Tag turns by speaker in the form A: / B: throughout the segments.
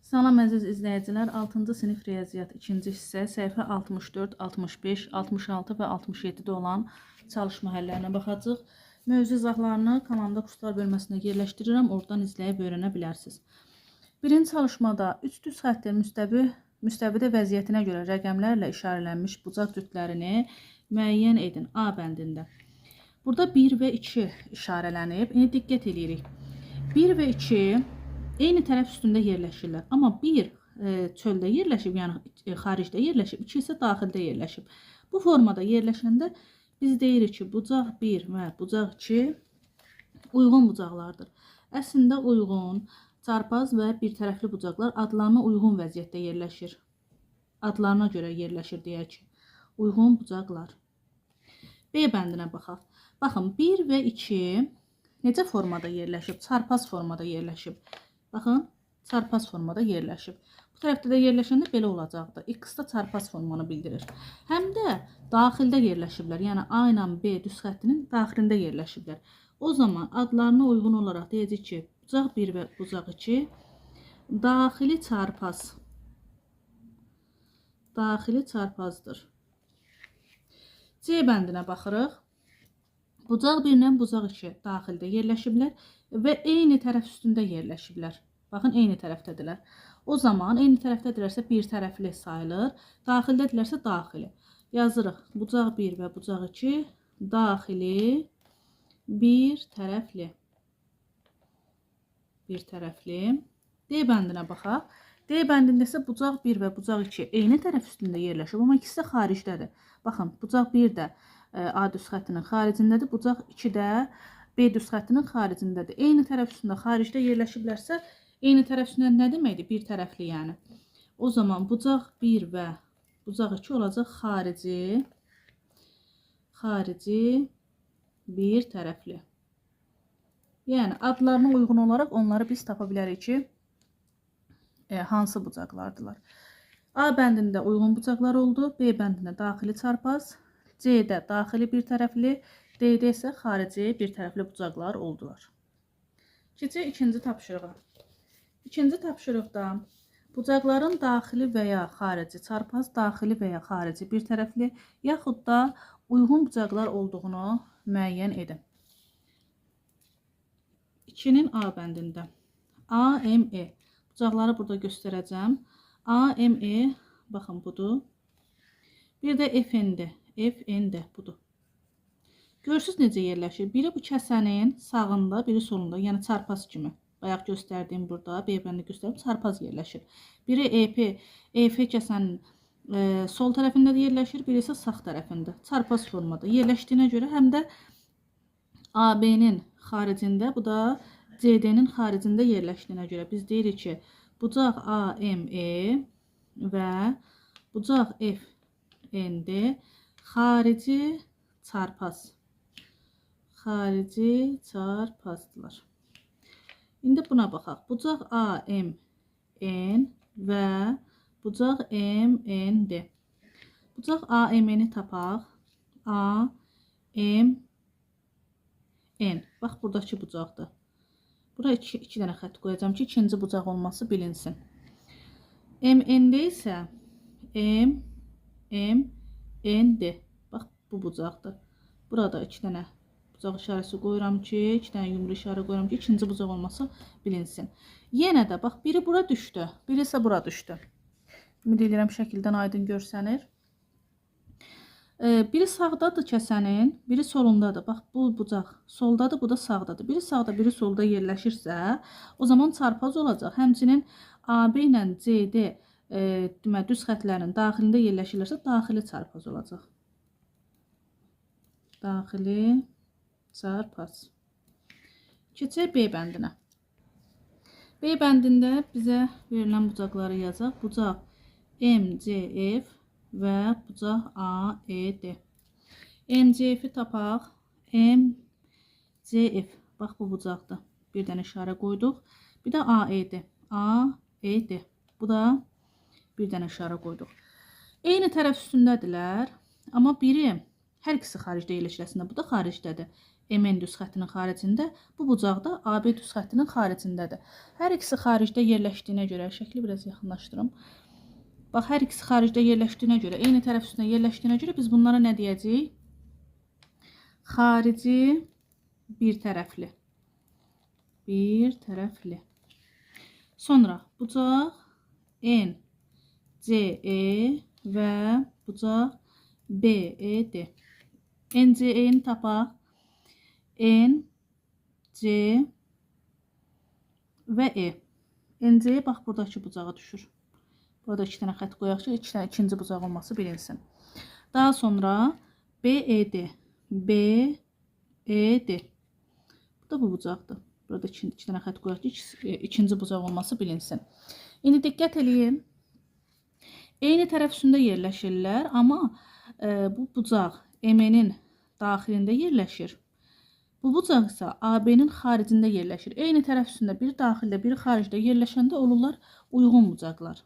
A: Salam əziz izləyicilər, 6-cı sinif riyaziyyat 2-ci hissə, səhifə 64, 65, 66 və 67-də olan çalışma həllərinə baxacağıq. Mövzu izahlarını kanalımda kurslar bölməsində yerləşdirirəm, oradan izləyib öyrənə bilərsiniz. Birinci çalışmada 3 düz xəttin müstəvidə vəziyyətinə görə rəqəmlərlə işarələnmiş bucaq cütlərini müəyyən edin A bəndində. Burada 1 və 2 işarələnib. İndi diqqət eləyirik. 1 və 2 eyni tərəf üstündə yerləşirlər. Amma 1 çöldə yerləşib, yəni xaricdə yerləşib, 2 isə daxildə yerləşib. Bu formada yerləşəndə biz deyirik ki, bucaq 1 və bucaq 2 uyğun bucaqlardır. Əslində uyğun, çarpaz və bir tərəfli bucaqlar adlarına uyğun vəziyyətdə yerləşir. Adlarına görə yerləşir deyək ki, uyğun bucaqlar. B bəndinə baxaq. Baxın, 1 və 2 necə formada yerləşib? Çarpaz formada yerləşib. Baxın, çarpaz formada yerləşib. Bu tərəfdə də yerləşəndə belə olacaqdır. X da çarpaz formanı bildirir. Həm də daxildə yerləşiblər. Yəni A ilə B düz xəttinin daxilində yerləşiblər. O zaman adlarına uyğun olaraq deyəcək ki, bucaq 1 və bucaq 2 daxili çarpaz. Daxili çarpazdır. C bəndinə baxırıq. Bucaq 1 ilə bucaq 2 daxildə yerləşiblər və eyni tərəf üstündə yerləşiblər. Baxın, eyni tərəfdədirlər. O zaman eyni tərəfdədirlərsə bir tərəfli sayılır. Daxildədirlərsə daxili. Yazırıq. Bucaq 1 və bucaq 2 daxili bir tərəfli. Bir tərəfli. D bəndinə baxaq. D bəndində isə bucaq 1 və bucaq 2 eyni tərəf üstündə yerləşib, amma ikisi də xaricdədir. Baxın, bucaq 1 də A düz xəttinin xaricindədir, bucaq 2 də B düz xəttinin xaricindədir. Eyni tərəf üstündə xaricdə yerləşiblərsə, eyni tərəf üstündə nə deməkdir? Bir tərəfli yəni. O zaman bucaq 1 və bucaq 2 olacaq xarici, xarici bir tərəfli. Yəni adlarına uyğun olaraq onları biz tapa bilərik ki, hansı bucaqlardılar. A bəndində uyğun bucaqlar oldu, B bəndində daxili çarpaz, C-də daxili bir tərəfli, D-də isə xarici bir tərəfli bucaqlar oldular. Keçək ikinci tapşırığa. İkinci tapşırıqda bucaqların daxili və ya xarici çarpaz, daxili və ya xarici bir tərəfli, yaxud da uyğun bucaqlar olduğunu müəyyən edin. 2-nin A bəndində AME bucaqları burada göstərəcəm. AME baxın budur. Bir də FND. FND budur. Görürsünüz necə yerləşir? Biri bu kəsənin sağında, biri solunda, yəni çarpaz kimi. Bayaq göstərdiyim burada, B bəndi göstərdim, çarpaz yerləşir. Biri EF kəsənin sol tərəfində də yerləşir, biri isə sağ tərəfində. Çarpaz formada yerləşdiyinə görə həm də AB-nin xaricində, bu da CD-nin xaricində yerləşdiyinə görə biz deyirik ki, bucaq AME və bucaq FND xarici çarpaz. Xarici çarpazdılar. İndi buna baxaq. Bucaq AMN və bucaq MND. Bucaq AMN-i tapaq. AMN. Bax, buradakı bucaqdır. Bura iki dənə xətt qoyacağam ki, ikinci bucaq olması bilinsin. MND isə M, M, N, D. Bax, bu bucaqdır. Burada iki dənə bucaq işarəsi qoyuram ki, iki dənə yumru işarə qoyuram ki, ikinci bucaq olması bilinsin. Yenə də, bax, biri bura düşdü, biri isə bura düşdü. Ümid edirəm, şəkildən aydın görsənir. Biri sağdadır kəsənin, biri solundadır. Bax, bu bucaq soldadır, bu da sağdadır. Biri sağda, biri solda yerləşirsə, o zaman çarpaz olacaq. Həmçinin AB ilə CD deməli, düz xətlərin daxilində yerləşirlərsə, daxili çarpaz olacaq. Daxili çarpaz. Keçək B bəndinə. B bəndində bizə verilən bucaqları yazaq. Bucaq MCF və bucaq AED. MCF-i tapaq. MCF. Bax, bu bucaqdır. Bir dənə işarə qoyduq. Bir də AED. AED. Bu da bir dənə işarə qoyduq. Eyni tərəf üstündədirlər. Amma biri, hər ikisi xaricdə yerləşir əslində. Bu da xaricdədir. MN düz xəttinin xaricində, bu bucaq da AB düz xəttinin xaricindədir. Hər ikisi xaricdə yerləşdiyinə görə, şəkli biraz yaxınlaşdırım. Bax, hər ikisi xaricdə yerləşdiyinə görə, eyni tərəf üstünə yerləşdiyinə görə biz bunlara nə deyəcəyik? Xarici bir tərəfli. Bir tərəfli. Sonra bucaq N, C, E və bucaq B, E, D. N, C, E-ni tapaq. N, C və E. N, C bax buradakı bucağa düşür. Burada iki dənə xətt qoyaq ki, iki dənə ikinci bucaq olması bilinsin. Daha sonra B, E, D. B, E, D. Bu da bu bucaqdır. Burada iki dənə xətt qoyaq ki, ikinci bucaq olması bilinsin. İndi diqqət eləyin. Eyni tərəf üstündə yerləşirlər, amma bu bucaq M-nin daxilində yerləşir. Bu bucaq isə AB-nin xaricində yerləşir. Eyni tərəf üstündə biri daxildə, biri xaricdə yerləşəndə olurlar uyğun bucaqlar.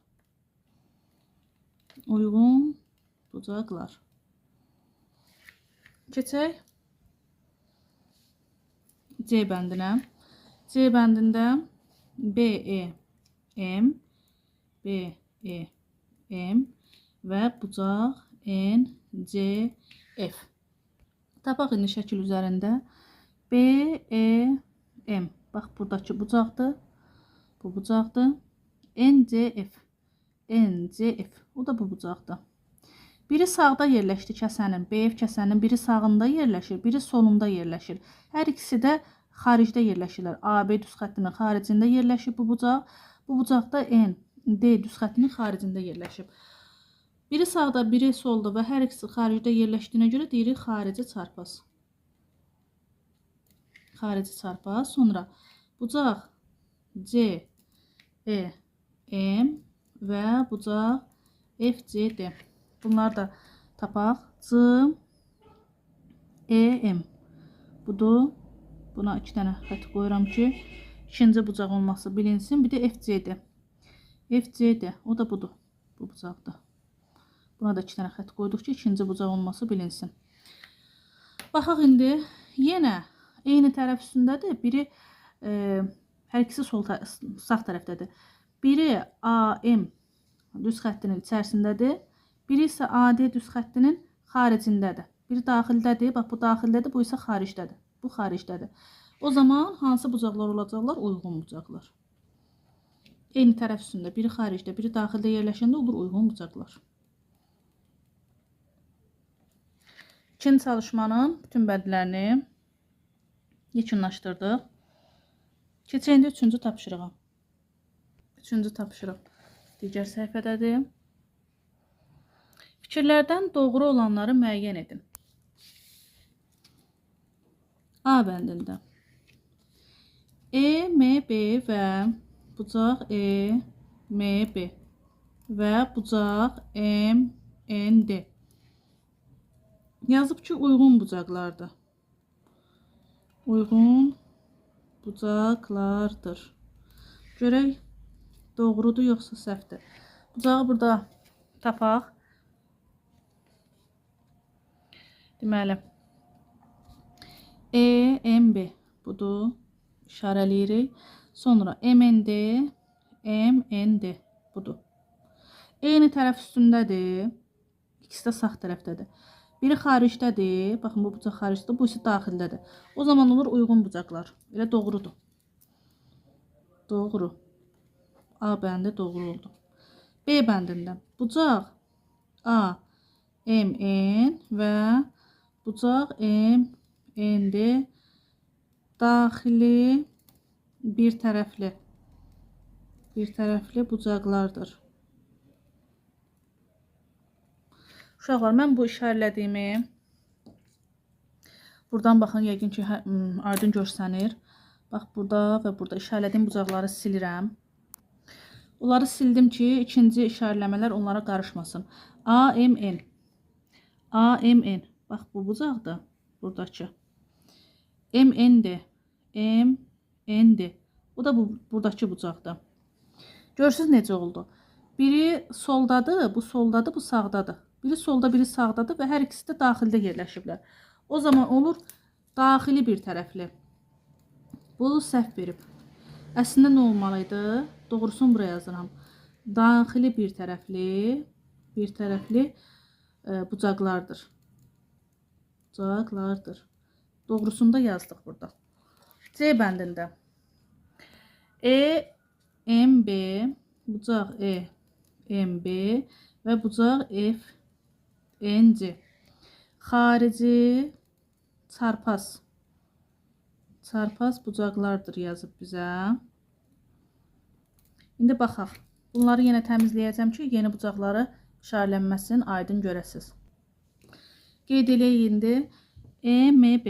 A: Uyğun bucaqlar. Keçək C bəndinə. C bəndində B, E, M, B, E, M və bucaq N, C, F. Tapaq indi şəkil üzərində. B, E, M. Bax, buradakı bucaqdır. Bu bucaqdır. N, C, F. N, C, F. O da bu bucaqdır. Biri sağda yerləşdi kəsənin. B, F kəsənin biri sağında yerləşir, biri solunda yerləşir. Hər ikisi də xaricdə yerləşirlər. A, B düz xəttinin xaricində yerləşib bu bucaq. Bu bucaqda N, D düz xəttinin xaricində yerləşib. Biri sağda, biri solda və hər ikisi xaricdə yerləşdiyinə görə deyirik xarici çarpaz. Xarici çarpaz. Sonra bucaq C, E, M və bucaq F, C, D. Bunları da tapaq. C, E, M. Budur. Buna iki dənə xətt qoyuram ki, ikinci bucaq olması bilinsin. Bir də F, C, D. F, C, D. O da budur. Bu bucaqdır. Buna da iki dənə xətt qoyduq ki, ikinci bucaq olması bilinsin. Baxaq indi. Yenə eyni tərəf üstündədir. Biri, hər ikisi sağ tərəfdədir. Biri A, M düz xəttinin içərisindədir. Biri isə A, D düz xəttinin xaricindədir. Biri daxildədir. Bax, bu daxildədir, bu isə xaricdədir. Bu xaricdədir. O zaman hansı bucaqlar olacaqlar? Uyğun bucaqlar. Eyni tərəf üstündə biri xaricdə, biri daxildə yerləşəndə olur uyğun bucaqlar. İkinci çalışmanın bütün bəndlərini yekunlaşdırdıq. Keçək indi üçüncü tapşırığa. Üçüncü tapşırıq digər səhifədədir. Fikirlərdən doğru olanları müəyyən edin. A bəndində E, M, B və bucaq E, M, B və bucaq M, N, D. Yazıb ki, uyğun bucaqlardır. Uyğun bucaqlardır. Görək, doğrudur yoxsa səhvdir. Bucağı burada tapaq. Deməli, E, M, B budur. İşarələyirik. Sonra M, N, D, M, N, D budur. Eyni tərəf üstündədir. İkisi də sağ tərəfdədir. Biri xaricdədir. Baxın, bu bucaq xaricdədir, bu isə daxildədir. O zaman olur uyğun bucaqlar. Elə doğrudur. Doğru. A bəndi doğru oldu. B bəndində bucaq A, M, N və bucaq M, N, D daxili bir tərəfli. Bir tərəfli bucaqlardır. Uşaqlar, mən bu işarələdiyimi buradan baxın, yəqin ki, aydın görsənir. Bax, burada və burada işarələdiyim bucaqları silirəm. Onları sildim ki, ikinci işarələmələr onlara qarışmasın. A, M, N. A, M, N. Bax, bu bucaqdır buradakı. M, N, D. M, N, D. Bu da buradakı bucaqdır. Görürsünüz necə oldu? Biri soldadır, bu soldadır, bu sağdadır. Biri solda, biri sağdadır və hər ikisi də daxildə yerləşiblər. O zaman olur Daxili bir tərəfli. Bu səhv verib. Əslində nə olmalı idi? Doğrusunu buraya yazıram. Daxili bir tərəfli bucaqlardır. Bucaqlardır. Doğrusunu da yazdıq burada. C bəndində. E, M, B, bucaq E, M, B və bucaq F, N, C. Xarici çarpaz. Çarpaz bucaqlardır yazıb bizə. İndi baxaq. Bunları yenə təmizləyəcəm ki, yeni bucaqları işarələnməsini aydın görəsiniz. Qeyd eləyək indi. E, M, B.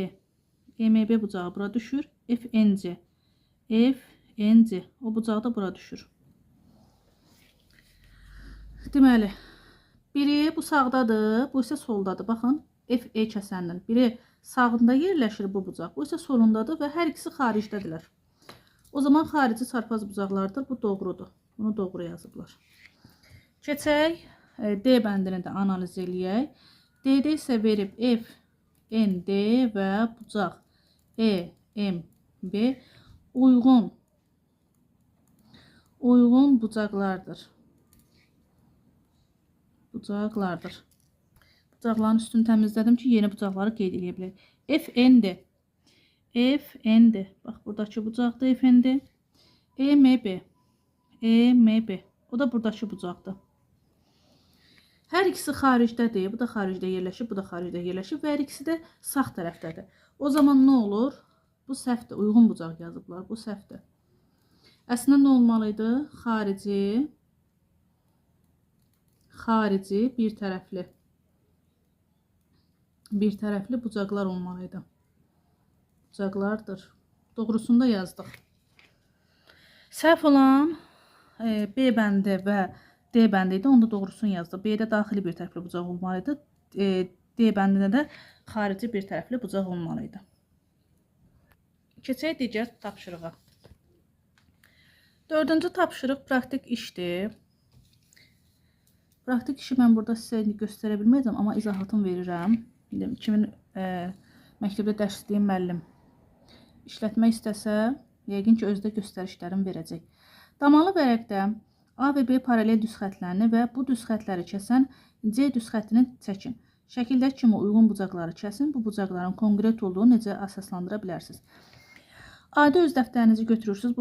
A: E, M, B bucağı bura düşür. F, N, C. F, N, C. O bucağı da bura düşür. Deməli, biri bu sağdadır, bu isə soldadır. Baxın, F, E kəsəndən. Biri sağında yerləşir bu bucaq, bu isə solundadır və hər ikisi xaricdədirlər. O zaman xarici çarpaz bucaqlardır. Bu doğrudur. Bunu doğru yazıblar. Keçək, D bəndini də analiz eləyək. D-də isə verib F, N, D və bucaq E, M, B uyğun bucaqlardır. Bucaqlardır. Bucaqların üstünü təmizlədim ki, yeni bucaqları qeyd eləyə bilək. F, N, D. F, N, D. Bax, buradakı bucaqdır F, N, D. E, M, B. E, M, B. O da buradakı bucaqdır. Hər ikisi xaricdədir. Bu da xaricdə yerləşib, bu da xaricdə yerləşib və hər ikisi də sağ tərəfdədir. O zaman nə olur? Bu səhvdir. Uyğun bucaq yazıblar. Bu səhvdir. Əslində nə olmalı idi? Xarici bir tərəfli. Bir tərəfli bucaqlar olmalı idi. Bucaqlardır. Doğrusunu da yazdıq. Səhv olan B bəndi və D bəndi idi. Onda doğrusunu yazdıq. B-də daxili bir tərəfli bucaq olmalı idi. D bəndində də xarici bir tərəfli bucaq olmalı idi. Keçək digər tapşırığa. Dördüncü tapşırıq praktik işdir. Praktik işi mən burada sizə indi göstərə bilməyəcəm, amma izahatını verirəm. Kimin məktəbdə dərs deyim müəllim işlətmək istəsə, yəqin ki, özü də göstərişlərimi verəcək. Damalı vərəqdə A və B paralel düz xətlərini və bu düz xətləri kəsən C düz xəttini çəkin. Şəkildəki kimi uyğun bucaqları kəsin. Bu bucaqların konkret olduğunu necə əsaslandıra bilərsiniz? Adi öz dəftərinizi götürürsünüz.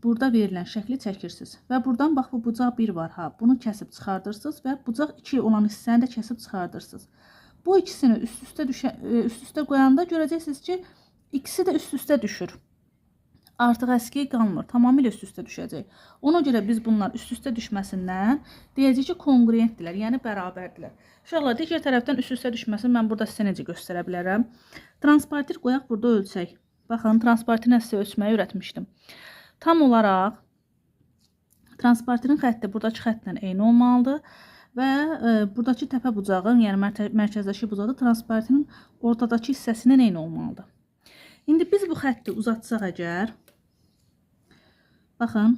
A: Burada verilən şəkli çəkirsiniz. Və buradan bax bu bucaq 1 var. Ha, bunu kəsib çıxardırsınız və bucaq 2 olan hissəni də kəsib çıxardırsınız. Bu ikisini üst-üstə qoyanda görəcəksiniz ki, ikisi də üst-üstə düşür. Artıq əski qalmır, tamamilə üst-üstə düşəcək. Ona görə biz bunlar üst-üstə düşməsindən deyəcək ki, konqruentdirlər, yəni bərabərdirlər. Uşaqlar, digər tərəfdən üst-üstə düşməsini mən burada sizə necə göstərə bilərəm? Transporter qoyaq burada ölçək. Baxın, transporterlə sizə ölçməyi öyrətmişdim. Tam olaraq transporterin xətti buradakı xəttlə eyni olmalıdır. Və buradakı təpə bucağın, yəni mərkəzdəki bucağı transporterin ortadakı hissəsindən eyni olmalıdır. İndi biz bu xətti uzatsaq əgər, baxın,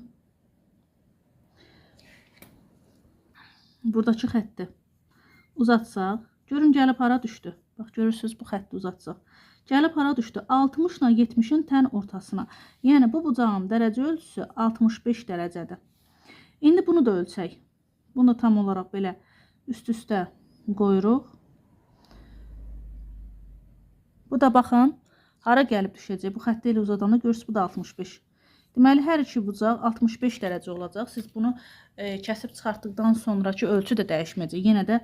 A: buradakı xətti uzatsaq, görün gəlib hara düşdü. Bax, görürsünüz, bu xətti uzatsaq. Gəlib hara düşdü? 60 ilə 70-in tən ortasına. Yəni, bu bucağın dərəcə ölçüsü 65 dərəcədir. İndi bunu da ölçək. Bunu da tam olaraq belə üst-üstə qoyuruq. Bu da baxın, hara gəlib düşəcək? Bu xətti elə uzadanda görürsünüz, bu da 65. Deməli, hər iki bucaq 65 dərəcə olacaq. Siz bunu kəsib çıxartdıqdan sonraki ölçü də dəyişməyəcək. Yenə də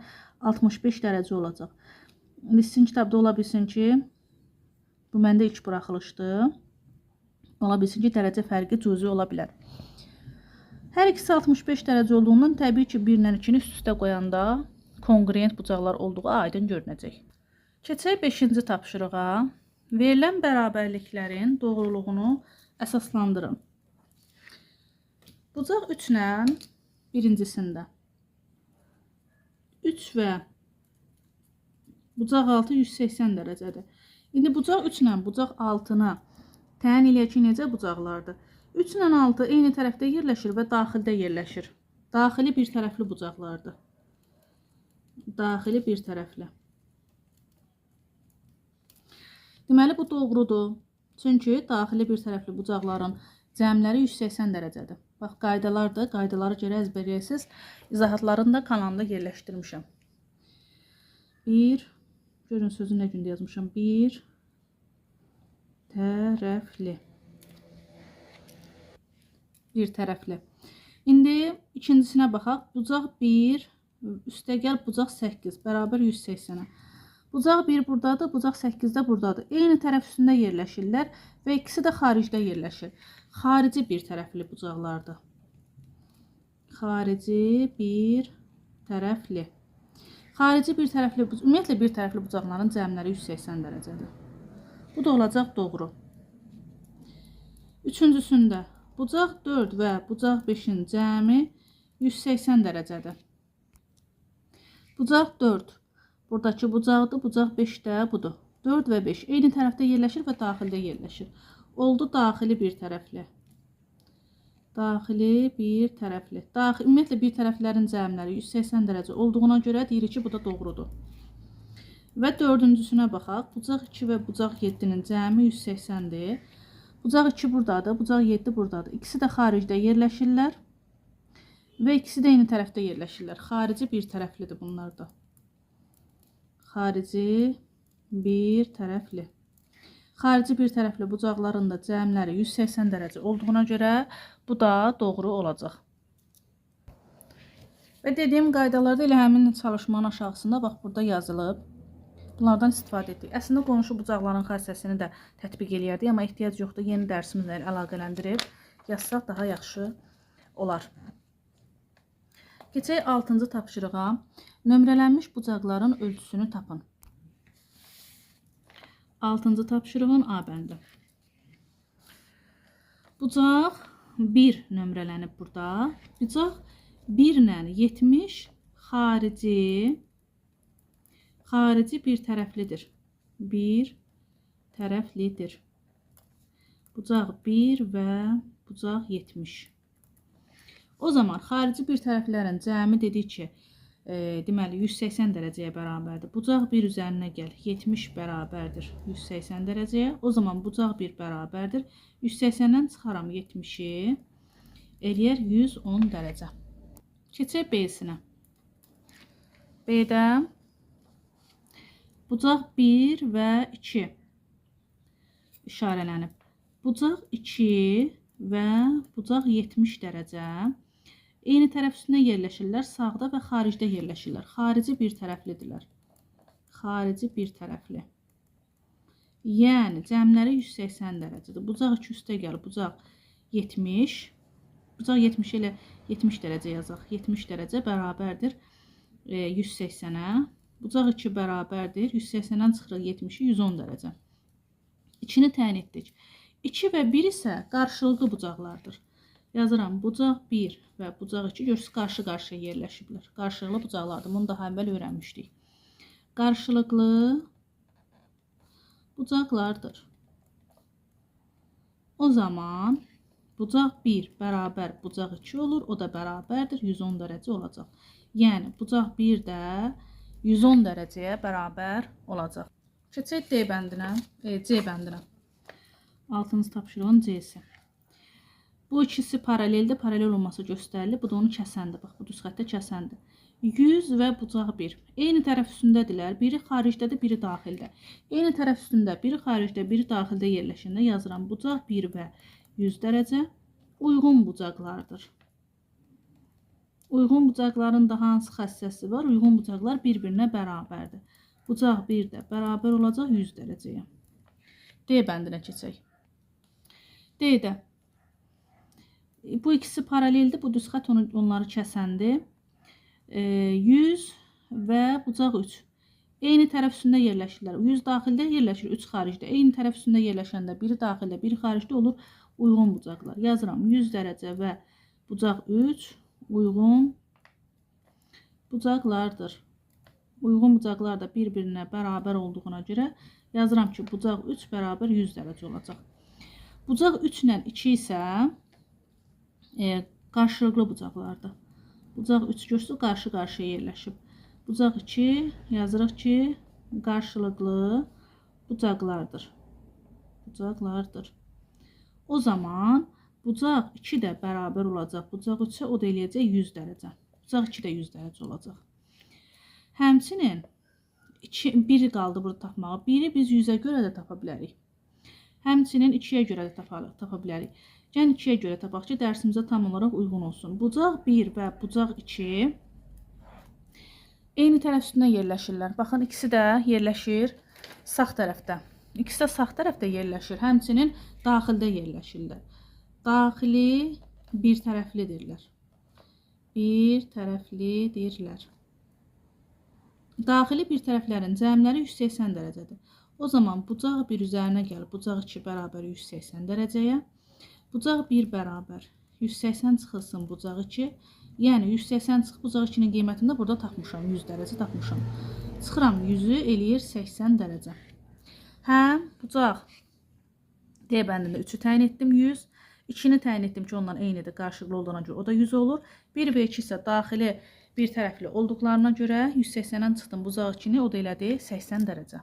A: 65 dərəcə olacaq. İndi sizin kitabda ola bilsin ki, bu məndə ilk buraxılışdır. Ola bilsin ki, dərəcə fərqi cüzi ola bilər. Hər ikisi 65 dərəcə olduğundan təbii ki, 1 ilə 2-ni üst-üstə qoyanda konqruent bucaqlar olduğu aydın görünəcək. Keçək 5-ci tapşırığa. Verilən bərabərliklərin doğruluğunu əsaslandırın. Bucaq 3 ilə birincisində 3 və bucaq 6 180 dərəcədir. İndi bucaq 3 ilə bucaq 6-na təyin eləyək ki, necə bucaqlardır? 3 ilə 6 eyni tərəfdə yerləşir və daxildə yerləşir. Daxili bir tərəfli bucaqlardır. Daxili bir tərəfli. Deməli, bu doğrudur. Çünki daxili bir tərəfli bucaqların cəmləri 180 dərəcədir. Bax, qaydalardır. Qaydaları gərək əzbərləyəsiniz. İzahatlarını da kanalımda yerləşdirmişəm. 1, görün sözü nə gündə yazmışam. 1 tərəfli. Bir tərəfli. İndi ikincisinə baxaq. Bucaq 1, üstəgəl bucaq 8 bərabər 180-ə. Bucaq 1 buradadır, bucaq 8 də buradadır. Eyni tərəf üstündə yerləşirlər və ikisi də xaricdə yerləşir. Xarici bir tərəfli bucaqlardır. Xarici bir tərəfli. Xarici bir tərəfli, ümumiyyətlə bir tərəfli bucaqların cəmləri 180 dərəcədir. Bu da olacaq doğru. Üçüncüsündə bucaq 4 və bucaq 5-in cəmi 180 dərəcədir. Bucaq 4 buradakı bucaqdır, bucaq 5 də budur. 4 və 5 eyni tərəfdə yerləşir və daxildə yerləşir. Oldu daxili bir tərəfli. Daxili bir tərəfli. Ümumiyyətlə bir tərəflərin cəmləri 180 dərəcə olduğuna görə deyirik ki, bu da doğrudur. Və dördüncüsünə baxaq. Bucaq 2 və bucaq 7-nin cəmi 180-dir. Bucaq 2 buradadır, bucaq 7 buradadır. İkisi də xaricdə yerləşirlər və ikisi də eyni tərəfdə yerləşirlər. Xarici bir tərəflidir bunlar da. Xarici bir tərəfli. Xarici bir tərəfli bucaqların da cəmləri 180 dərəcə olduğuna görə bu da doğru olacaq. Və dediyim qaydalarda elə həmin çalışmanın aşağısında bax burada yazılıb. Bunlardan istifadə etdik. Əslində qonşu bucaqların xassəsini də tətbiq eləyərdik, amma ehtiyac yoxdur. Yeni dərsimizlə əlaqələndirib yazsaq daha yaxşı olar. Keçək 6-cı tapşırığa. Nömrələnmiş bucaqların ölçüsünü tapın. 6-cı tapşırığın A bəndi. Bucaq 1 nömrələnib burada. Bucaq 1 ilə 70 xarici bir tərəflidir. Bir tərəflidir. Bucaq 1 və bucaq 70. O zaman xarici bir tərəflərin cəmi dedik ki, deməli 180 dərəcəyə bərabərdir. Bucaq 1 üzərinə gəl, 70 bərabərdir 180 dərəcəyə. O zaman bucaq 1 bərabərdir. 180-dən çıxaram 70-i, eləyər 110 dərəcə. Keçək B-sinə. B-də bucaq 1 və 2 işarələnib. Bucaq 2 və bucaq 70 dərəcə. Eyni tərəf üstündə yerləşirlər, sağda və xaricdə yerləşirlər. Xarici bir tərəflidirlər. Xarici bir tərəfli. Yəni, cəmləri 180 dərəcədir. Bucaq 2 üstə gəl, bucaq 70. Bucaq 70 ilə 70 dərəcə yazaq. 70 dərəcə bərabərdir 180-ə. Bucaq 2 bərabərdir. 180-dən çıxırıq 70-i 110 dərəcə. 2-ni təyin etdik. 2 və 1 isə qarşılıqlı bucaqlardır. Yazıram, bucaq 1 və bucaq 2 görürsünüz, qarşı-qarşıya yerləşiblər. Qarşılıqlı bucaqlardır. Bunu daha əvvəl öyrənmişdik. Qarşılıqlı bucaqlardır. O zaman bucaq 1 bərabər bucaq 2 olur. O da bərabərdir. 110 dərəcə olacaq. Yəni, bucaq 1 də 110 dərəcəyə bərabər olacaq. Keçək D bəndinə, C bəndinə. 6-cı tapşırığın C-si. Bu ikisi paraleldir. Paralel olması göstərilir. Bu da onu kəsəndir. Bax, bu düz xəttə kəsəndir. 100 və bucaq 1. Eyni tərəf üstündədirlər. Biri xaricdədir, biri daxildə. Eyni tərəf üstündə, biri xaricdə, biri daxildə yerləşəndə yazıram. Bucaq 1 və 100 dərəcə uyğun bucaqlardır. Uyğun bucaqların da hansı xassəsi var? Uyğun bucaqlar bir-birinə bərabərdir. Bucaq 1 də bərabər olacaq 100 dərəcəyə. D bəndinə keçək. D-də bu ikisi paraleldir. Bu düz xətt onları kəsəndir. 100 və bucaq 3. Eyni tərəf üstündə yerləşirlər. 100 daxildə yerləşir, 3 xaricdə. Eyni tərəf üstündə yerləşəndə biri daxildə, biri xaricdə olur uyğun bucaqlar. Yazıram 100 dərəcə və bucaq 3 uyğun bucaqlardır. Uyğun bucaqlar da bir-birinə bərabər olduğuna görə yazıram ki, bucaq 3 bərabər 100 dərəcə olacaq. Bucaq 3 ilə 2 isə qarşılıqlı bucaqlardır. Bucaq 3 görürsünüz, qarşı-qarşıya yerləşib. Bucaq 2 yazırıq ki, qarşılıqlı bucaqlardır. Bucaqlardır. O zaman bucaq 2 də bərabər olacaq. Bucaq 3-ə, o da eləyəcək 100 dərəcə. Bucaq 2 də 100 dərəcə olacaq. Həmçinin 1 qaldı burada tapmağa. 1-i biz 100-ə görə də tapa bilərik. Həmçinin 2-yə görə də tapa bilərik. Gəlin 2-yə görə tapaq ki, dərsimizə tam olaraq uyğun olsun. Bucaq 1 və bucaq 2 eyni tərəf üstündə yerləşirlər. Baxın, ikisi də yerləşir sağ tərəfdə. İkisi də sağ tərəfdə yerləşir. Həmçinin daxildə yerləşirlər. Daxili bir tərəflidirlər. Bir tərəflidirlər. Daxili bir tərəflərin cəmləri 180 dərəcədir. O zaman bucaq 1 üzərinə gəlir. Bucaq 2 bərabər 180 dərəcəyə. Bucaq 1 bərabər 180 çıxılsın bucaq 2. Yəni 180 çıx bucaq 2-nin qiymətini də burada tapmışam. 100 dərəcə tapmışam. Çıxıram 100-ü eləyir 80 dərəcə. Həm bucaq D bəndində 3-ü təyin etdim 100. 2-ni təyin etdim ki, ondan eynidir, qarşılıqlı olduğuna görə o da 100 olur. 1 və 2 isə daxili bir tərəfli olduqlarına görə 180-dən çıxdım bucaq 2-ni, o da elədi 80 dərəcə.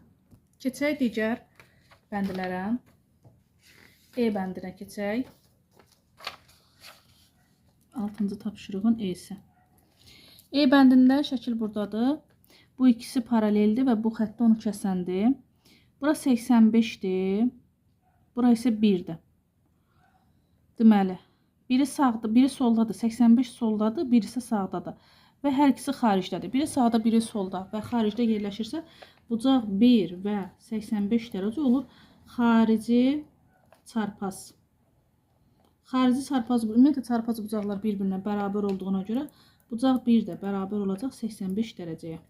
A: Keçək digər bəndlərə. E bəndinə keçək. 6-cı tapşırığın E-si. E bəndində şəkil buradadır. Bu ikisi paraleldir və bu xəttdə onu kəsəndir. Bura 85-dir. Bura isə 1-dir. Deməli, biri sağda, biri soldadır. 85 soldadır, biri isə sağdadır. Və hər ikisi xaricdədir. Biri sağda, biri solda və xaricdə yerləşirsə, bucaq 1 və 85 dərəcə olur. Xarici çarpaz. Xarici çarpaz, ümumiyyətlə çarpaz bucaqlar bir-birinə bərabər olduğuna görə bucaq 1 də bərabər olacaq 85 dərəcəyə.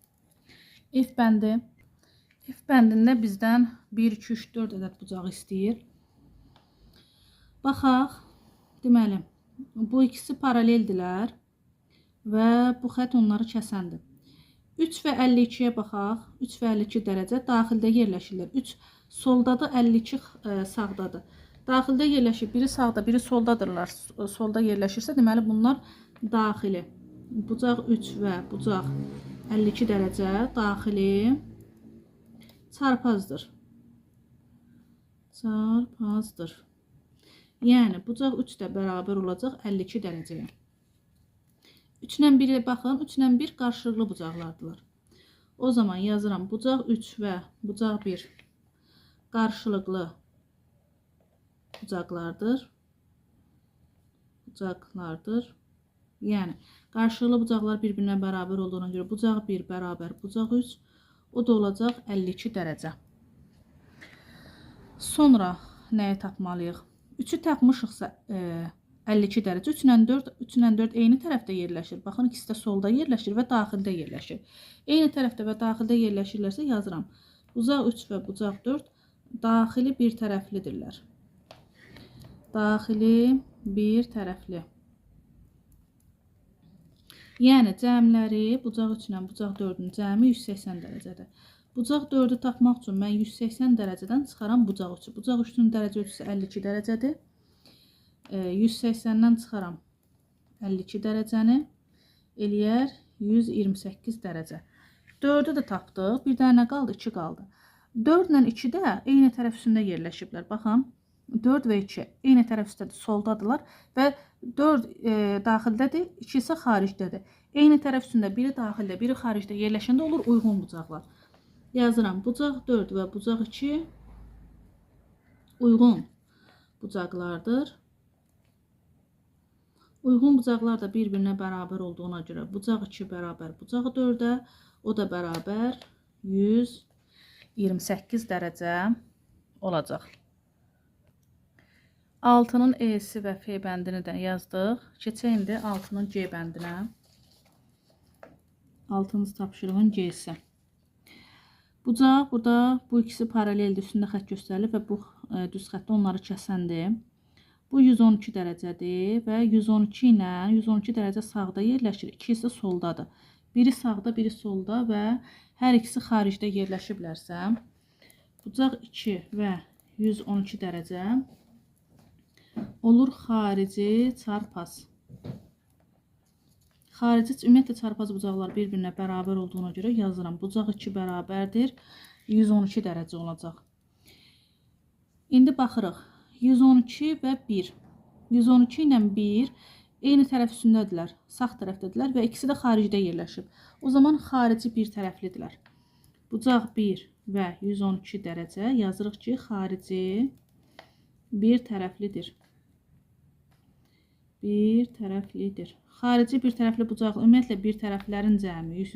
A: F bəndi. F bəndində bizdən 1, 2, 3, 4 ədəd bucaq istəyir. Baxaq. Deməli, bu ikisi paraleldirlər və bu xətt onları kəsəndir. 3 və 52-yə baxaq. 3 və 52 dərəcə daxildə yerləşirlər. 3 soldadır, 52 sağdadır. Daxildə yerləşir. Biri sağda, biri soldadırlar. Solda yerləşirsə, deməli bunlar daxili. Bucaq 3 və bucaq 52 dərəcə daxili çarpazdır. Çarpazdır. Yəni, bucaq 3 də bərabər olacaq 52 dərəcəyə. 3 ilə 1-ə baxın, 3 ilə 1 qarşılıqlı bucaqlardılar. O zaman yazıram, bucaq 3 və bucaq 1 qarşılıqlı bucaqlardır. Bucaqlardır. Yəni, qarşılıqlı bucaqlar bir-birinə bərabər olduğuna görə bucaq 1 bərabər bucaq 3, o da olacaq 52 dərəcə. Sonra nəyi tapmalıyıq? 3-ü tapmışıqsa 52 dərəcə, 3 ilə 4 eyni tərəfdə yerləşir. Baxın, ikisi də solda yerləşir və daxildə yerləşir. Eyni tərəfdə və daxildə yerləşirlərsə yazıram. Bucaq 3 və bucaq 4 daxili bir tərəflidirlər. Daxili bir tərəfli. Yəni, cəmləri bucaq 3 ilə bucaq 4-ün cəmi 180 dərəcədir. Bucaq 4-ü tapmaq üçün mən 180 dərəcədən çıxaram bucaq 3-ü. Bucaq 3-ün dərəcə ölçüsü 52 dərəcədir. 180-dən çıxaram 52 dərəcəni, eləyər 128 dərəcə. 4-ü də tapdıq. Bir dənə qaldı, 2 qaldı. 4 ilə 2 də eyni tərəf üstündə yerləşiblər. Baxın, 4 və 2 eyni tərəf üstədir, soldadırlar və 4 daxildədir, 2 isə xaricdədir. Eyni tərəf üstündə biri daxildə, biri xaricdə yerləşəndə olur uyğun bucaqlar. Yazıram, bucaq 4 və bucaq 2 uyğun bucaqlardır. Uyğun bucaqlar da bir-birinə bərabər olduğuna görə bucaq 2 bərabər bucaq 4-ə, o da bərabər 128 dərəcə olacaq. 6-nın E-si və F bəndini də yazdıq. Keçək indi 6-nın G bəndinə. 6-cı tapşırığın G-si. Bucaq burada bu ikisi paraleldir, üstündə xətt göstərilir və bu düz xəttdə onları kəsəndir. Bu 112 dərəcədir və 112 ilə 112 dərəcə sağda yerləşir, 2 isə soldadır. Biri sağda, biri solda və hər ikisi xaricdə yerləşiblərsə, bucaq 2 və 112 dərəcə olur xarici çarpaz. Xarici, ümumiyyətlə çarpaz bucaqlar bir-birinə bərabər olduğuna görə yazıram. Bucaq 2 bərabərdir, 112 dərəcə olacaq. İndi baxırıq. 112 və 1. 112 ilə 1 eyni tərəf üstündədirlər. Sağ tərəfdədirlər və ikisi də xaricdə yerləşib. O zaman xarici bir tərəflidirlər. Bucaq 1 və 112 dərəcə yazırıq ki, xarici bir tərəflidir. Bir tərəflidir. Xarici bir tərəfli bucaq, ümumiyyətlə bir tərəflərin cəmi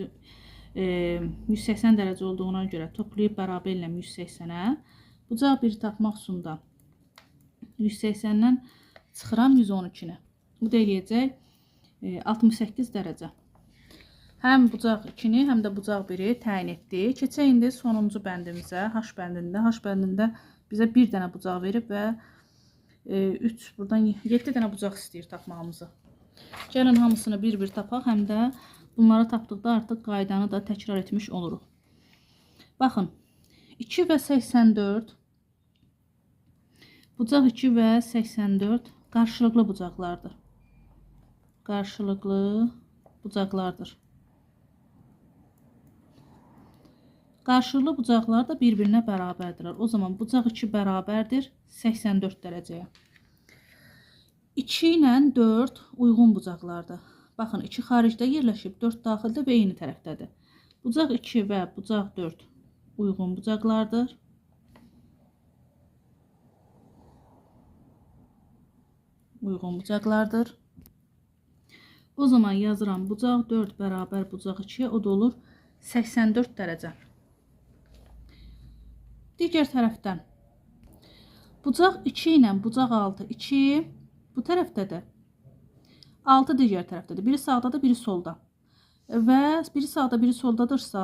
A: 180 dərəcə olduğuna görə toplayıb bərabər eləm 180-ə. Bucaq 1 tapmaq üçün da 180-dən çıxıram 112-ni. Bu da eləyəcək 68 dərəcə. Həm bucaq 2-ni, həm də bucaq 1-i təyin etdik. Keçək indi sonuncu bəndimizə, H bəndində. H bəndində bizə bir dənə bucaq verib və 3, buradan 7 dənə bucaq istəyir tapmağımızı. Gəlin hamısını bir-bir tapaq, həm də bunları tapdıqda artıq qaydanı da təkrar etmiş oluruq. Baxın, 2 və 84, bucaq 2 və 84 qarşılıqlı bucaqlardır. Qarşılıqlı bucaqlardır. Qarşılıqlı bucaqlar da bir-birinə bərabərdirlər. O zaman bucaq 2 bərabərdir 84 dərəcəyə. 2 ilə 4 uyğun bucaqlardır. Baxın, 2 xaricdə yerləşib, 4 daxildə və eyni tərəfdədir. Bucaq 2 və bucaq 4 uyğun bucaqlardır. Uyğun bucaqlardır. O zaman yazıram, bucaq 4 bərabər bucaq 2-yə, o da olur 84 dərəcə. Digər tərəfdən bucaq 2 ilə bucaq 6, 2 bu tərəfdədir, 6 digər tərəfdədir. Biri sağdadır, biri solda. Və biri sağda, biri soldadırsa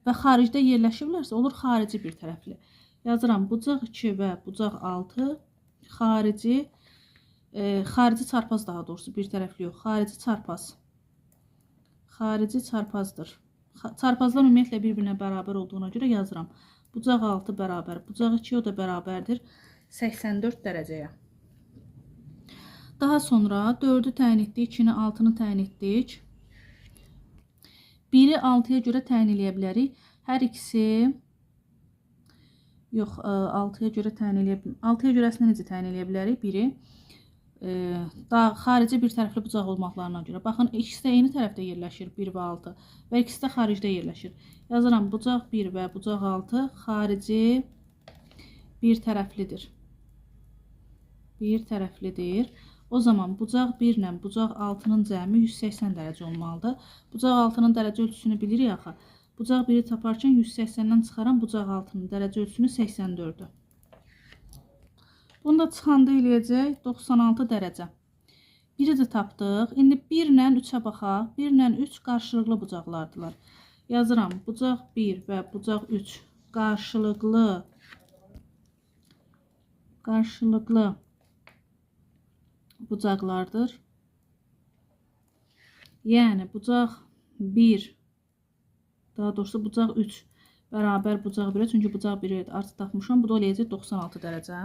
A: və xaricdə yerləşiblərsə olur xarici bir tərəfli. Yazıram, bucaq 2 və bucaq 6 xarici, xarici çarpaz, daha doğrusu bir tərəfli yox, xarici çarpaz. Xarici çarpazdır. Çarpazlar ümumiyyətlə bir-birinə bərabər olduğuna görə yazıram. Bucaq 6 bərabər, bucaq 2, o da bərabərdir 84 dərəcəyə. Daha sonra 4-ü təyin etdik, 2-ni, 6-nı təyin etdik. 1-i 6-ya görə təyin eləyə bilərik. Hər ikisi, yox, 6-ya görə təyin eləyə bilərik. 6-ya görə əslində necə təyin eləyə bilərik? 1-i daha xarici bir tərəfli bucaq olmaqlarına görə. Baxın, ikisi də eyni tərəfdə yerləşir, 1 və 6 və ikisi də xaricdə yerləşir. Yazıram, bucaq 1 və bucaq 6 xarici bir tərəflidir. Bir tərəflidir. O zaman bucaq 1 ilə bucaq 6-nın cəmi 180 dərəcə olmalıdır. Bucaq 6-nın dərəcə ölçüsünü bilirik axı. Bucaq 1-i taparkən 180-dən çıxaram bucaq 6-nın dərəcə ölçüsünü 84-ü. Bunu da çıxanda eləyəcək 96 dərəcə. 1-i də tapdıq. İndi 1 ilə 3-ə baxaq. 1 ilə 3 qarşılıqlı bucaqlardılar. Yazıram, bucaq 1 və bucaq 3 qarşılıqlı bucaqlardır. Yəni bucaq 1, daha doğrusu bucaq 3 bərabər bucaq 1-ə, çünki bucaq 1-i artıq tapmışam. Bu da eləyəcək 96 dərəcə.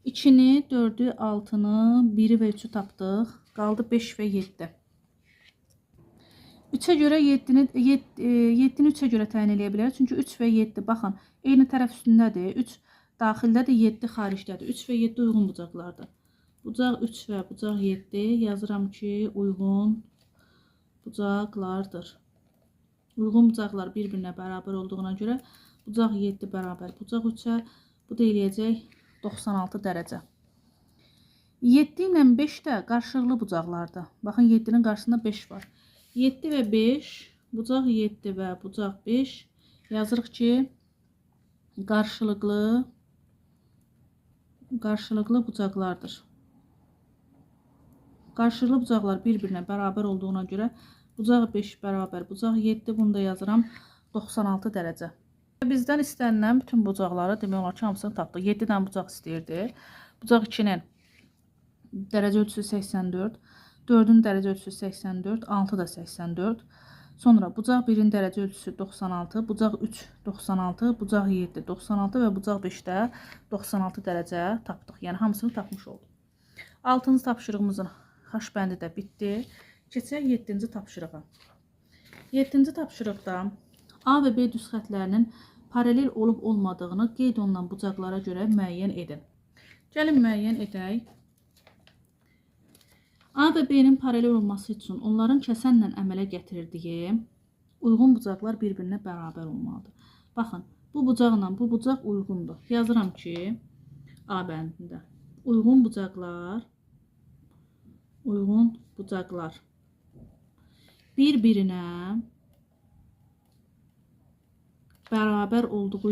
A: 2-ni, 4-ü, 6-nı, 1-i və 3-ü tapdıq. Qaldı 5 və 7. 3-ə görə 7-ni 3-ə görə təyin eləyə bilərik. Çünki 3 və 7, baxın, eyni tərəf üstündədir. 3 daxildədir, 7 xaricdədir. 3 və 7 uyğun bucaqlardır. Bucaq 3 və bucaq 7 yazıram ki, uyğun bucaqlardır. Uyğun bucaqlar bir-birinə bərabər olduğuna görə bucaq 7 bərabər bucaq 3-ə, bu da eləyəcək 96 dərəcə. 7 ilə 5 də qarşılıqlı bucaqlardır. Baxın, 7-nin qarşısında 5 var. 7 və 5, bucaq 7 və bucaq 5 yazırıq ki, qarşılıqlı bucaqlardır. Qarşılıqlı bucaqlar bir-birinə bərabər olduğuna görə bucaq 5 bərabər bucaq 7, bunu da yazıram 96 dərəcə. Bizdən istənilən bütün bucaqları demək olar ki, hamısını tapdıq. 7 dənə bucaq istəyirdi. Bucaq 2-nin dərəcə ölçüsü 84, 4-ün dərəcə ölçüsü 84, 6 da 84. Sonra bucaq 1-in dərəcə ölçüsü 96, bucaq 3 96, bucaq 7 96 və bucaq 5-də 96 dərəcə tapdıq. Yəni hamısını tapmış olduq. 6-cı tapşırığımızın H bəndi də bitdi. Keçək 7-ci tapşırığa. 7-ci tapşırıqda A və B düz xətlərinin paralel olub olmadığını qeyd olunan bucaqlara görə müəyyən edin. Gəlin müəyyən edək. A və B-nin paralel olması üçün onların kəsənlə əmələ gətirdiyi uyğun bucaqlar bir-birinə bərabər olmalıdır. Baxın, bu bucaqla bu bucaq uyğundur. Yazıram ki, A bəndində uyğun bucaqlar bir-birinə bərabər olduğu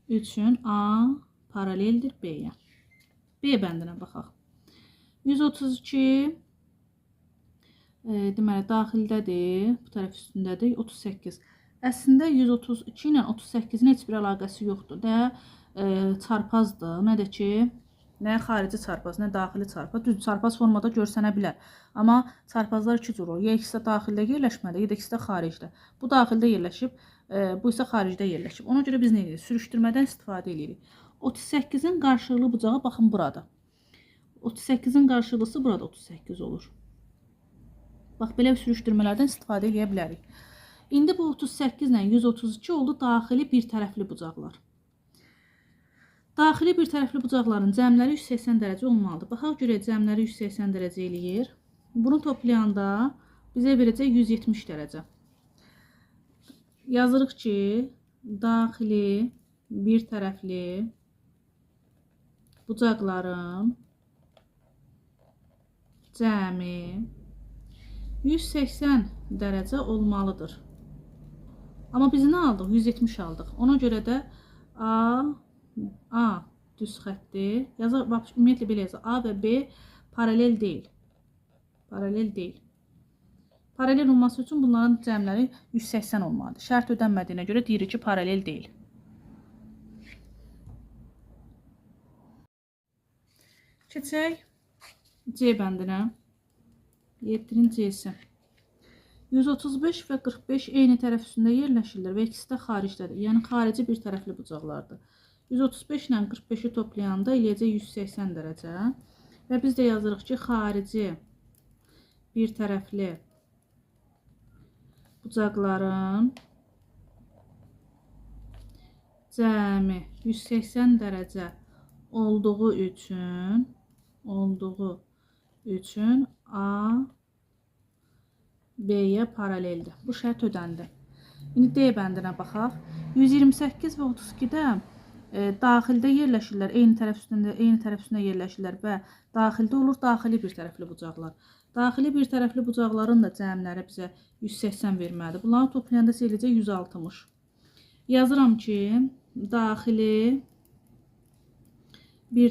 A: üçün A paraleldir B-yə. B bəndinə baxaq. 132 deməli daxildədir, bu tərəf üstündədir, 38. Əslində 132 ilə 38-in heç bir əlaqəsi yoxdur. Nə çarpazdır, nə də ki, nə xarici çarpaz, nə daxili çarpaz. Düz çarpaz formada görsənə bilər. Amma çarpazlar iki cür olur. Ya ikisi də daxildə yerləşməli, ya da ikisi də xaricdə. Bu daxildə yerləşib, bu isə xaricdə yerləşib. Ona görə biz nə edirik? Sürüşdürmədən istifadə edirik. 38-in qarşılıqlı bucağı baxın burada. 38-in qarşılıqlısı burada 38 olur. Bax, belə sürüşdürmələrdən istifadə edə bilərik. İndi bu 38 ilə 132 oldu daxili bir tərəfli bucaqlar. Daxili bir tərəfli bucaqların cəmləri 180 dərəcə olmalıdır. Baxaq görək cəmləri 180 dərəcə eləyir. Bunu toplayanda bizə verəcək 170 dərəcə. Yazırıq ki, daxili bir tərəfli bucaqların cəmi 180 dərəcə olmalıdır. Amma biz nə aldıq? 170 aldıq. Ona görə də A düz xətti. Yazaq, bax, ümumiyyətlə belə yazaq. A və B paralel deyil. Paralel deyil. Paralel olması üçün bunların cəmləri 180 olmalıdır. Şərt ödənmədiyinə görə deyirik ki, paralel deyil. Keçək C bəndinə. 7-nin C-si. 135 və 45 eyni tərəf üstündə yerləşirlər və ikisi də xaricdədir. Yəni, xarici bir tərəfli bucaqlardır. 135 ilə 45-i toplayanda eləyəcək 180 dərəcə. Və biz də yazırıq ki, xarici bir tərəfli bucaqların cəmi 180 dərəcə olduğu üçün A B-yə paraleldir. Bu şərt ödəndi. İndi D bəndinə baxaq. 128 və 32-də daxildə yerləşirlər, eyni tərəf üstündə yerləşirlər və daxildə olur daxili bir tərəfli bucaqlar. Daxili bir tərəfli bucaqların da cəmləri bizə 180 verməlidir. Bunları toplayanda eləyəcək 160. Yazıram ki, daxili bir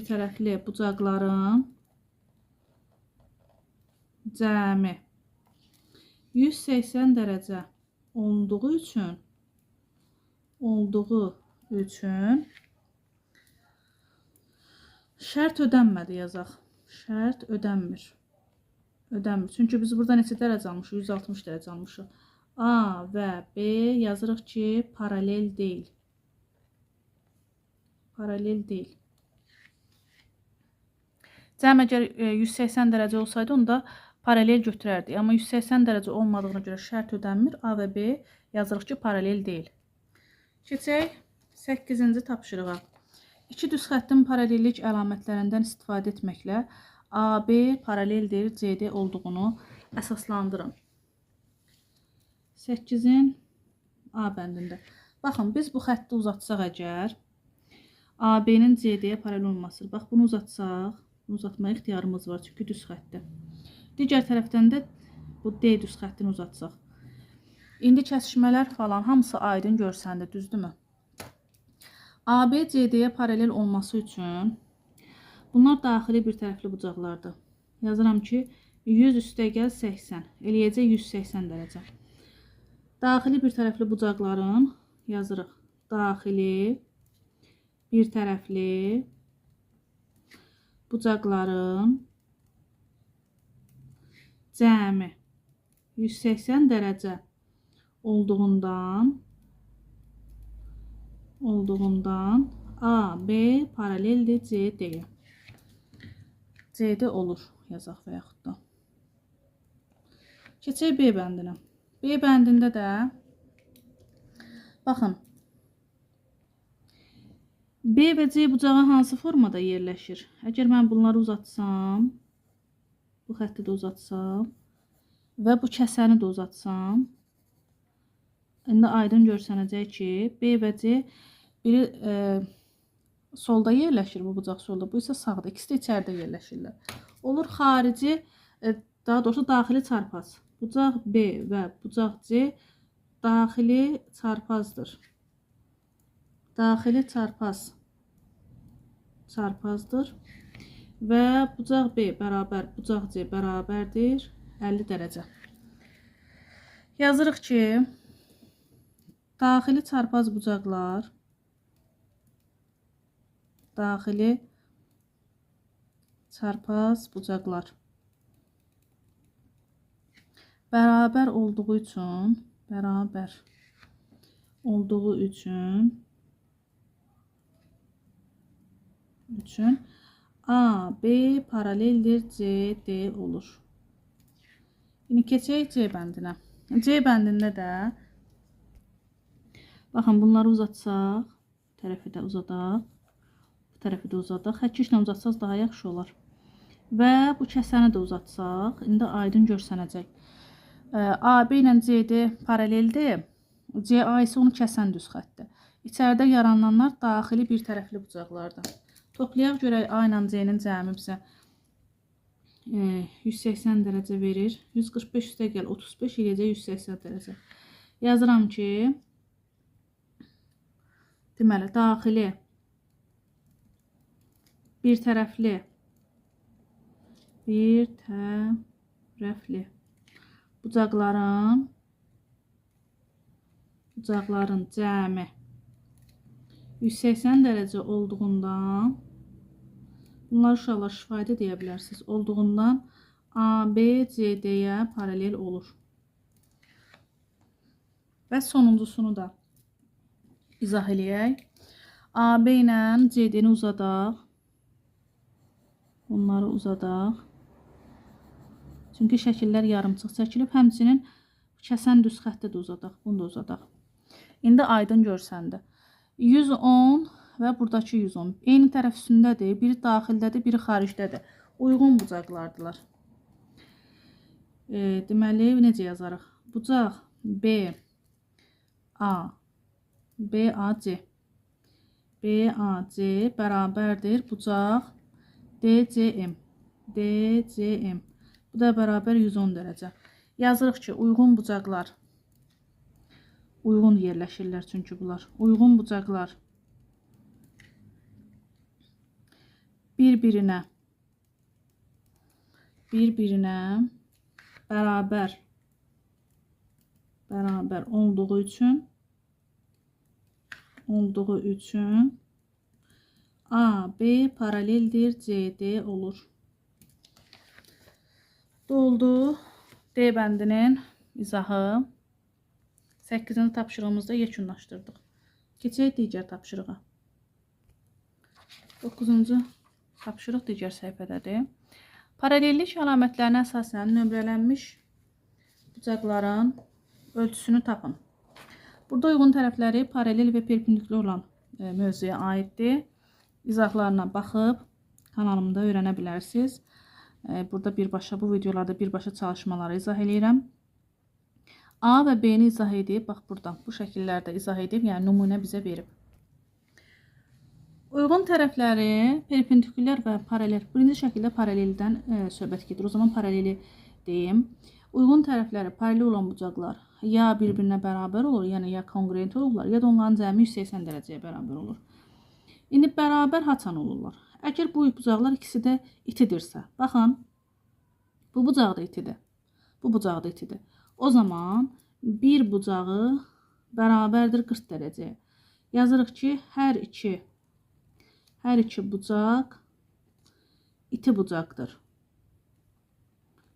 A: tərəfli bucaqların cəmi 180 dərəcə olduğu üçün şərt ödənmədi yazaq. Şərt ödənmir. Ödənmir. Çünki biz burada neçə dərəcə almışıq? 160 dərəcə almışıq. A və B yazırıq ki, paralel deyil. Paralel deyil. Cəm əgər 180 dərəcə olsaydı, onu da paralel götürərdik. Amma 180 dərəcə olmadığına görə şərt ödənmir. A və B yazırıq ki, paralel deyil. Keçək 8-ci tapşırığa. İki düz xəttin paralellik əlamətlərindən istifadə etməklə AB paraleldir CD olduğunu əsaslandırın. 8-in A bəndində. Baxın, biz bu xətti uzatsaq əgər, AB-nin CD-yə paralel olması. Bax, bunu uzatsaq, bunu uzatmaya ixtiyarımız var, çünki düz xəttdir. Digər tərəfdən də bu D düz xəttini uzatsaq. İndi kəsişmələr falan hamısı aydın görsəndi, düzdürmü? AB CD-yə paralel olması üçün bunlar daxili bir tərəfli bucaqlardır. Yazıram ki, 100 üstəgəl 80, eləyəcək 180 dərəcə. Daxili bir tərəfli bucaqların yazırıq. Daxili bir tərəfli bucaqların cəmi 180 dərəcə olduğundan A, B paraleldir CD-yə. CD olur yazaq və yaxud da. Keçək B bəndinə. B bəndində də baxın, B və C bucağı hansı formada yerləşir? Əgər mən bunları uzatsam, bu xətti də uzatsam və bu kəsəni də uzatsam, indi aydın görsənəcək ki, B və C biri solda yerləşir, bu bucaq solda, bu isə sağda. İkisi də içəridə yerləşirlər. Olur xarici, daha doğrusu daxili çarpaz. Bucaq B və bucaq C daxili çarpazdır. Daxili çarpazdır və bucaq B bərabər bucaq C bərabərdir 50 dərəcə. Yazırıq ki, daxili çarpaz bucaqlar bərabər olduğu üçün A, B paraleldir C, D olur. İndi keçək C bəndinə. C bəndində də baxın, bunları uzatsaq, bu tərəfi də uzadaq, bu tərəfi də uzadaq. Xəttkeşlə uzatsaq daha yaxşı olar. Və bu kəsəni də uzatsaq, indi aydın görsənəcək. A, B ilə C, D paraleldir. C, A isə onu kəsən düz xəttdir. İçəridə yarananlar daxili bir tərəfli bucaqlardır. Toplayaq görək A ilə C-nin cəmi bizə 180 dərəcə verir. 145 üstə gəl 35 eləyəcək 180 dərəcə. Yazıram ki, deməli, daxili bir tərəfli bucaqların cəmi 180 dərəcə olduğundan, bunlar uşaqlar şifahidə deyə bilərsiniz, olduğundan A, B, C, D-yə paralel olur. Və sonuncusunu da izah eləyək. A, B ilə C, D-ni uzadaq. Bunları uzadaq. Çünki şəkillər yarımçıq çəkilib. Həmçinin kəsən düz xətti də uzadaq. Bunu da uzadaq. İndi aydın görsəndi. 110 və buradakı 110. Eyni tərəf üstündədir. Biri daxildədir, biri xaricdədir. Uyğun bucaqlardılar. Deməli, necə yazarıq? Bucaq B, A, B, A, C. B, A, C bərabərdir. Bucaq D, C, M. D, C, M. Bu da bərabər 110 dərəcə. Yazırıq ki, uyğun bucaqlar. Uyğun yerləşirlər çünki bunlar. Uyğun bucaqlar bir-birinə bərabər olduğu üçün A, B paraleldir C, D olur. Doldu D bəndinin izahı. 8-ci tapşırığımızda yekunlaşdırdıq. Keçək digər tapşırığa. 9-cu tapşırıq digər səhifədədir. Paralellik əlamətlərinə əsasən nömrələnmiş bucaqların ölçüsünü tapın. Burada uyğun tərəfləri paralel və perpendikulyar olan mövzuya aiddir. İzahlarına baxıb kanalımda öyrənə bilərsiniz. Burada birbaşa, bu videolarda birbaşa çalışmaları izah eləyirəm. A və B-ni izah edib, bax burada bu şəkillərdə izah edib, yəni nümunə bizə verib. Uyğun tərəfləri perpendikulyar və paralel. Birinci şəkildə paraleldən söhbət gedir. O zaman paraleli deyim. Uyğun tərəfləri paralel olan bucaqlar ya bir-birinə bərabər olur, yəni ya konqruent olurlar, ya da onların cəmi 180 dərəcəyə bərabər olur. İndi bərabər haçan olurlar? Əgər bu bucaqlar ikisi də itidirsə, baxın, bu bucaq da itidir, bu bucaq da itidir. O zaman bir bucağı bərabərdir 40 dərəcəyə. Yazırıq ki, hər iki bucaq iti bucaqdır.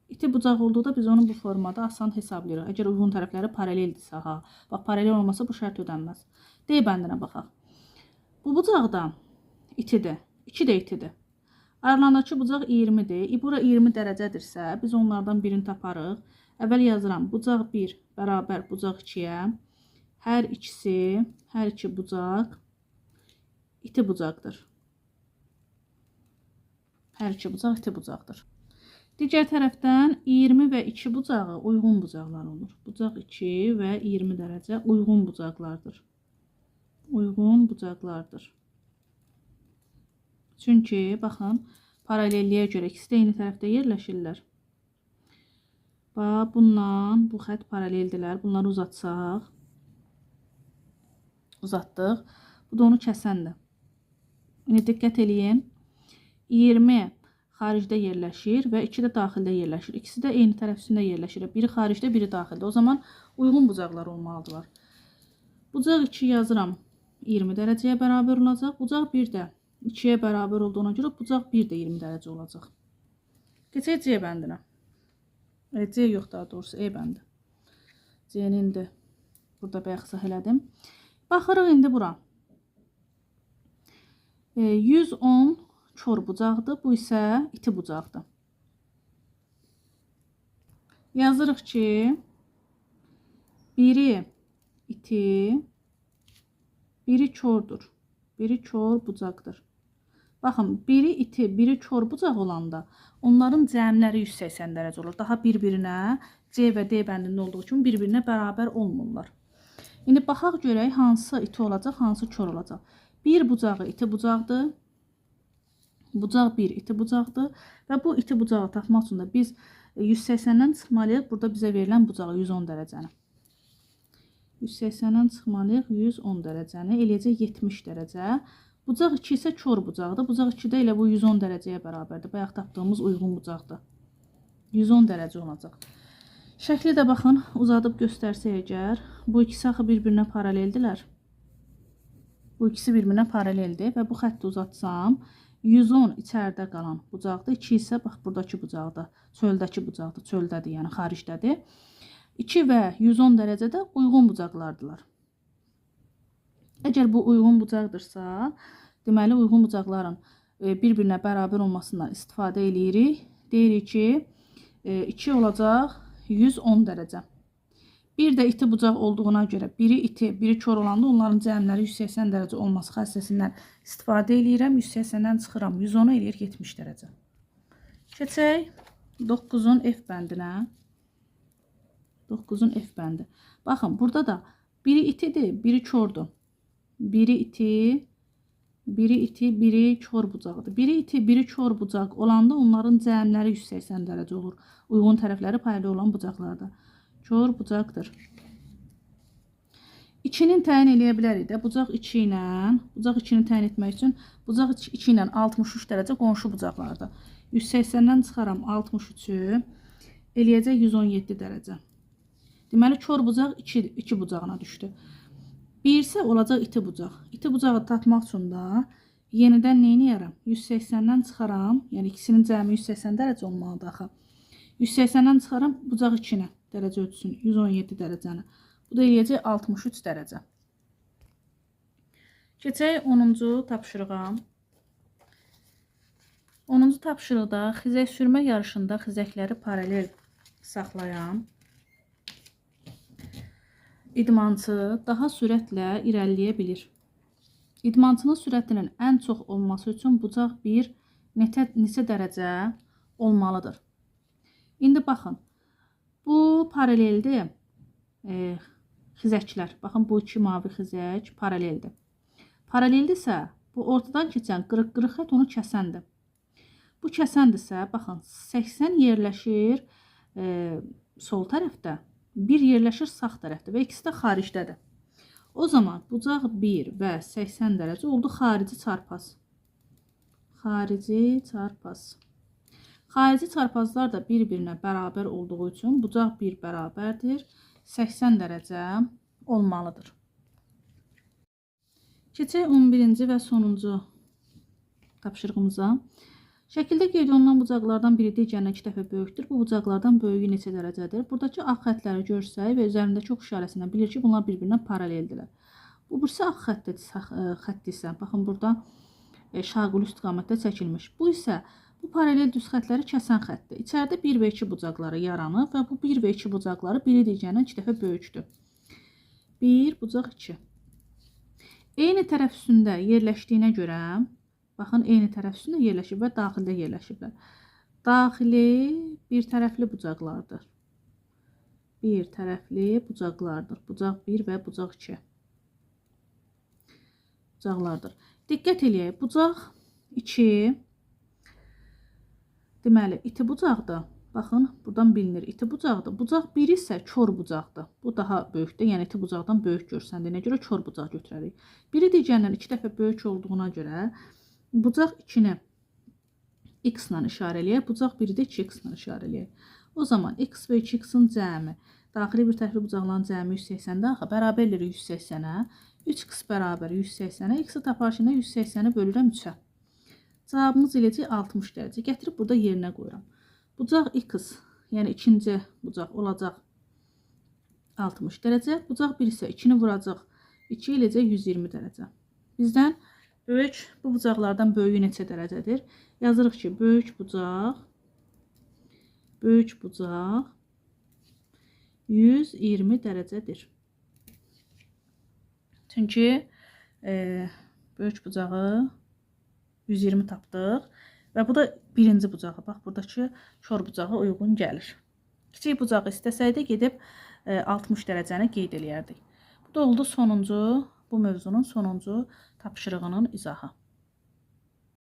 A: İti bucaq olduqda biz onu bu formada asan hesablayırıq. Əgər uyğun tərəfləri paraleldirsə, ha. Bax, paralel olmasa bu şərt ödənməz. D bəndinə baxaq. Bu bucaq da itidir. İki də itidir. Aralarındakı bucaq 20-dir. Bura 20 dərəcədirsə, biz onlardan birini taparıq. Əvvəl yazıram, bucaq 1 bərabər bucaq 2-yə. Hər ikisi, hər iki bucaq iti bucaqdır. Hər iki bucaq iti bucaqdır. Digər tərəfdən 20 və 2 bucağı uyğun bucaqlar olur. Bucaq 2 və 20 dərəcə uyğun bucaqlardır. Uyğun bucaqlardır. Çünki, baxın, paralelliyə görə ikisi də eyni tərəfdə yerləşirlər. Bax, bununla bu xətt paraleldirlər. Bunları uzatsaq, uzatdıq. Bu da onu kəsəndir. İndi diqqət eləyin. 20 xaricdə yerləşir və 2 də daxildə yerləşir. İkisi də eyni tərəf üstündə yerləşir. Biri xaricdə, biri daxildə. O zaman uyğun bucaqlar olmalıdırlar. Bucaq 2 yazıram. 20 dərəcəyə bərabər olacaq. Bucaq 1 də 2-yə bərabər olduğuna görə bucaq 1 də 20 dərəcə olacaq. Keçək C bəndinə. C yox, daha doğrusu E bəndi. C-ni indi burada bayaq izah elədim. Baxırıq indi bura. 110 kor bucaqdır. Bu isə iti bucaqdır. Yazırıq ki, biri iti, biri kordur. Biri kor bucaqdır. Baxın, biri iti, biri kor bucaq olanda onların cəmləri 180 dərəcə olur. Daha bir-birinə C və D bəndində olduğu üçün bir-birinə bərabər olmurlar. İndi baxaq görək hansı iti olacaq, hansı kor olacaq. Bir bucağı iti bucaqdır. Bucaq 1 iti bucaqdır və bu iti bucağı tapmaq üçün də biz 180-dən çıxmalıyıq. Burada bizə verilən bucağı 110 dərəcəni. 180-dən çıxmalıyıq 110 dərəcəni. Eləyəcək 70 dərəcə. Bucaq 2 isə kor bucaqdır. Bucaq 2 də elə bu 110 dərəcəyə bərabərdir. Bayaq tapdığımız uyğun bucaqdır. 110 dərəcə olacaq. Şəkli də baxın, uzadıb göstərsək əgər, bu ikisi axı bir-birinə paraleldirlər. Bu ikisi bir-birinə paraleldir və bu xətti uzatsam, 110 içəridə qalan bucaqdır. 2 isə bax buradakı bucaqdır, çöldəki bucaqdır, çöldədir, yəni xaricdədir. 2 və 110 dərəcədə uyğun bucaqlardılar. Əgər bu uyğun bucaqdırsa, deməli uyğun bucaqların bir-birinə bərabər olmasından istifadə eləyirik. Deyirik ki, 2 olacaq 110 dərəcə. Bir də iti bucaq olduğuna görə biri iti, biri kor olanda onların cəmləri 180 dərəcə olması xassəsindən istifadə eləyirəm. 180-dən çıxıram, 110-a eləyir 70 dərəcə. Keçək 9-un F bəndinə. 9-un F bəndi. Baxın, burada da biri itidir, biri kordur. Biri iti, biri iti, biri kor bucaqdır. Biri iti, biri kor bucaq olanda onların cəmləri 180 dərəcə olur. Uyğun tərəfləri paylı olan bucaqlarda. Kor bucaqdır. 2-nin təyin eləyə bilərik də. Bucaq 2 ilə, bucaq 2-ni təyin etmək üçün bucaq 2 ilə 63 dərəcə qonşu bucaqlarda. 180-dən çıxaram 63-ü, eləyəcək 117 dərəcə. Deməli, kor bucaq 2 bucağına düşdü. Bir isə olacaq iti bucaq. İti bucağı tapmaq üçün də yenidən nə eləyərəm? 180-dən çıxaram, yəni ikisinin cəmi 180 dərəcə olmalıdır axı. 180-dən çıxaram bucaq 2-nə dərəcə ölçüsünü, 117 dərəcəni. Bu da eləyəcək 63 dərəcə. Keçək 10-cu tapşırığa. 10-cu tapşırıqda xizək sürmə yarışında xizəkləri paralel saxlayan idmançı daha sürətlə irəliləyə bilir. İdmançının sürətinin ən çox olması üçün bucaq 1 neçə dərəcə olmalıdır? İndi baxın, bu paraleldir xizəklər. Baxın, bu iki mavi xizək paraleldir. Paraleldirsə, bu ortadan keçən qırıq-qırıq xətt onu kəsəndir. Bu kəsəndirsə, baxın, 80 yerləşir sol tərəfdə, 1 yerləşir sağ tərəfdə və ikisi də xaricdədir. O zaman bucaq 1 və 80 dərəcə oldu xarici çarpaz. Xarici çarpaz. Xarici çarpazlar da bir-birinə bərabər olduğu üçün bucaq 1 bərabərdir. 80 dərəcə olmalıdır. Keçək 11-ci və sonuncu tapşırığımıza. Şəkildə qeyd olunan bucaqlardan biri digərindən 2 dəfə böyükdür. Bu bucaqlardan böyüyü neçə dərəcədir? Buradakı ağ xətləri görsək və üzərindəki ox işarəsindən bilir ki, bunlar bir-birinə paraleldirlər. Bu birisi ağ xəttdir isə, baxın burada şaquli istiqamətdə çəkilmiş. Bu isə bu paralel düz xətləri kəsən xəttdir. İçəridə 1 və 2 bucaqları yaranır və bu 1 və 2 bucaqları biri digərindən 2 dəfə böyükdür. 1, bucaq 2. Eyni tərəf üstündə yerləşdiyinə görə, baxın, eyni tərəf üstündə yerləşib və daxildə yerləşiblər. Daxili bir tərəfli bucaqlardır. Bir tərəfli bucaqlardır. Bucaq 1 və bucaq 2 bucaqlardır. Diqqət eləyək. Bucaq 2, deməli, iti bucaqdır. Baxın, buradan bilinir. İti bucaqdır. Bucaq 1 isə kor bucaqdır. Bu daha böyükdür. Yəni, iti bucaqdan böyük görsəndiyinə görə kor bucaq götürərik. Biri digərindən 2 dəfə böyük olduğuna görə bucaq 2-ni x ilə işarə eləyək. Bucaq 1-i də 2x ilə işarə eləyək. O zaman x və 2x-in cəmi, daxili bir tərəfli bucaqların cəmi 180-də axı, bərabərdir 180-ə. 3x bərabər 180-ə, x-i taparşında 180-i bölürəm 3-ə. Cavabımız eləcək 60 dərəcə. Gətirib burada yerinə qoyuram. Bucaq x, yəni ikinci bucaq olacaq 60 dərəcə. Bucaq 1 isə 2-ni vuracaq 2 eləcək 120 dərəcə. Bizdən böyük, bu bucaqlardan böyüyü neçə dərəcədir? Yazırıq ki, böyük bucaq 120 dərəcədir. Çünki böyük bucağı 120 tapdıq və bu da birinci bucağı. Bax, buradakı kor bucağı uyğun gəlir. Kiçik bucağı istəsəydi gedib 60 dərəcəni qeyd eləyərdik. Bu da oldu sonuncu, bu mövzunun sonuncu tapşırığının izahı.